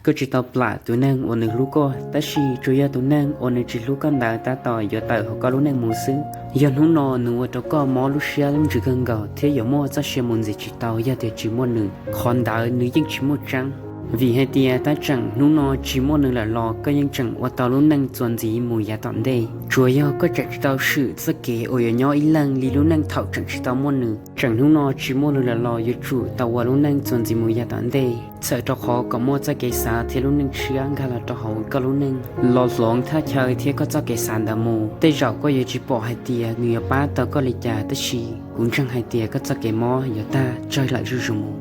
Koj tsis tau plam tus neeg uas nws hlub koj, tab sis tsuas yog tus neeg uas nws tsis hlub koj ntawd tab tom yuav tawm hauv koj lub neej mus xwb. Yog hnub no nws ua rau koj mob lub siab lub ntsws kawg nkaus thiab yuav muaj txoj sia mus ntxiv tsis tau yog tias tsis muaj nws, qhov ntawd nws yeej tsis muaj tseeb. Vim hais tias tab tseem hnub no tsis muaj nws lawm los koj yeej tseem ua tau lub neej txuas ntxiv mus yav tom ntej. Tsuas yog koj tseem tsis tau swm txoj kev uas yuav nyob ib leeg li lub neej thaum tseem tsis tau muaj nws. Tseem hnub no tsis muaj nws lawm los yuav tsum tau ua lub neej txuas ntxiv mus yav tom ntej, txhawm rau qhov kom muaj txoj kev xav thiab lub neej tshiab nkag los rau hauv koj lub neej, los hloov thaj chaw thiab koj txoj kev xav ntawd mus. Tej zaum koj yuav tsis pom hais tias nws yuav pab tau koj li cas, tab sis kuv ntseeg hais tias koj txoj kev mob yuav tag tsawg lawm zuj zus mus.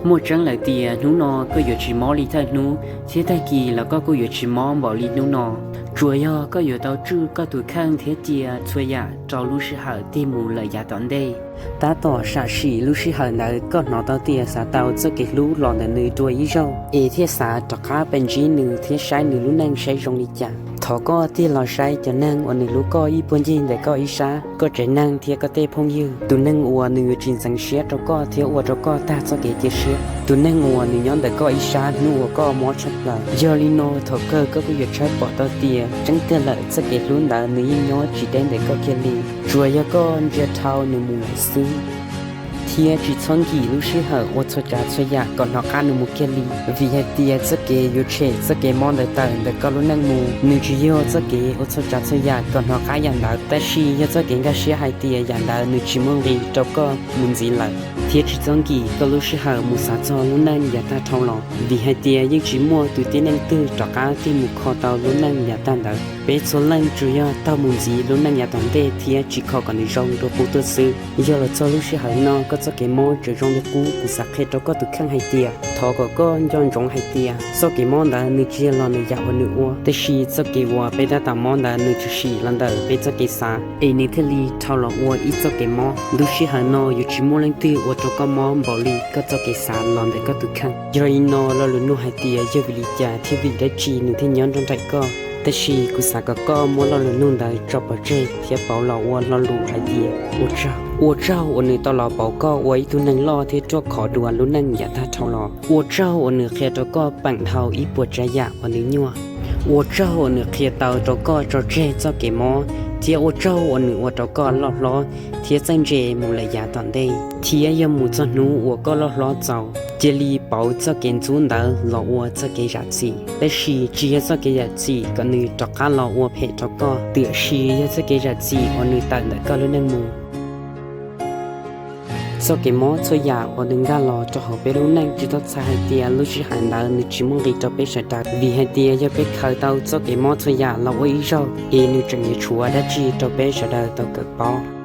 Muaj tseeb lawm tias hnub no koj yuav tsis mob li thawj hnub, thiab tag kis los koj kuj yuav tsis mob npaum li hnub no. Tsuas yog koj yuav tau tswj koj tus kheej thiab cia txhua yam rau lub sij hawm tig mus lawm yav tom ntej. Tab tom sam sim lub sij hawm ntawd koj hnov tau tias xav tau txoj kev hlub los ntawm nws dua ib zaug, es thiaj xav rov qab pes ntsib nws thiab saib nws lub neej saib zoo li cas. Thov koj tig los saib cov neeg uas nws hlub koj ib puag ncig ntawm koj ib sab, koj tsev neeg thiab koj tej phooj ywg. Tus neeg uas nws yuav tsis ntxeev siab rau koj thiab ua rau koj tag txoj kev cia siab. Tus neeg uas nws nyob ntawm koj ib sab hnub uas koj mob tshaj plaws. Yog li no thaum kawg koj kuj yuav tshawb pom tau tias tseeb tiag lawm txoj kev hlub ntawd nws yeej nyob tsis deb ntawm koj kiag li, tsuas yog koj ntsia dhau nws mus lawm xwb. Thiab tsis txhob nkim lub sij hawm ua txhua tsav txhua yam kom hnov qab nws mus kiag li, vim hais tias txoj kev yuav tshem txoj kev mob ntawd tawm ntawm koj lub neej mus, nws tsis yog txoj kev ua txhua tsav txhua yam kom hnov qab yam ntawd, tab sis yog txoj kev nkag siab hais tias yam ntawd nws tsis muaj nqis rau koj mus ntxiv lawm. Thiab tsis txhob nkim koj lub sij hawm mus xav txog lub neej yav tag dhau los, vim hais tias yeej tsis muaj tus tib neeg twg rov qab tig mus kho tau lub neej yav tag ntawd. Peb txhua leej tsuas yog taug mus ntxiv lub neej yav tom ntej thiab tsis kho kom nws zoo dua qub tuaj xwb. Yog los txog lub sij hawm no koj txoj kev mob tseem zoo li qub, kuv xav qhia rau koj tus kheej hais tias thov kom koj nco ntsoov hais tias txoj kev mob ntawd nws tsis yog los ntawm yam uas nws ua, tab sis txoj kev uas peb tab tom mob ntawd nws tshwm sim los ntawm peb txoj kev xav, es nws thiaj li dhau los ua ib txoj kev mob. Lub sij hawm no yuav tsis muaj leej twg ua rau koj mob npaum li koj txoj kev xav los ntawm koj tus kheej. Yog li no lo lus nug hais tias yog vim li cas thiab vim dab tsi nws thiaj nyob nrog nraim koj, tab sis kuv xav kom koj muab lo lus nug ntawd tso pov tseg thiab pauv los ua lo lus hais tias ua tsaug. Ua tsaug uas nws tau los pauv koj ua ib tug neeg loj thiab ruaj khov dua lub neej yav tag dhau los. Ua tsaug uas nws qhia rau koj peem dhau ib puas tsav yam uas nws nyuaj. Ua tsaug uas nws qhia tau rau koj tso tseg txoj kev mob, thiab ua tsaug uas nws ua rau koj loj hlob thiab txawj ntse mus lawm yav tom ntej. Thiab yog mus txog hnub uas koj loj hlob txaus, cia li pauv txoj kev ntxub ntawd los ua txoj kev zam txim, tab sis tsis yog txoj kev zam txim kom nws rov qab los ua phem rau koj, tiam sis yog txoj kev zam txim uas nws tawm ntawm koj lub neej mus. Txoj kev mob txhua yam uas nws nkag los rau hauv peb lub neej tsis tau txhais hais tias lub sij hawm ntawd nws tsis muaj nqis rau peb sawv daws, vim hais tias yog peb khaws tau txoj kev mob txhua yam los ua ib zaug es nws tseem yuav tshuav dab tsi rau peb sawv daws tau kawm paub.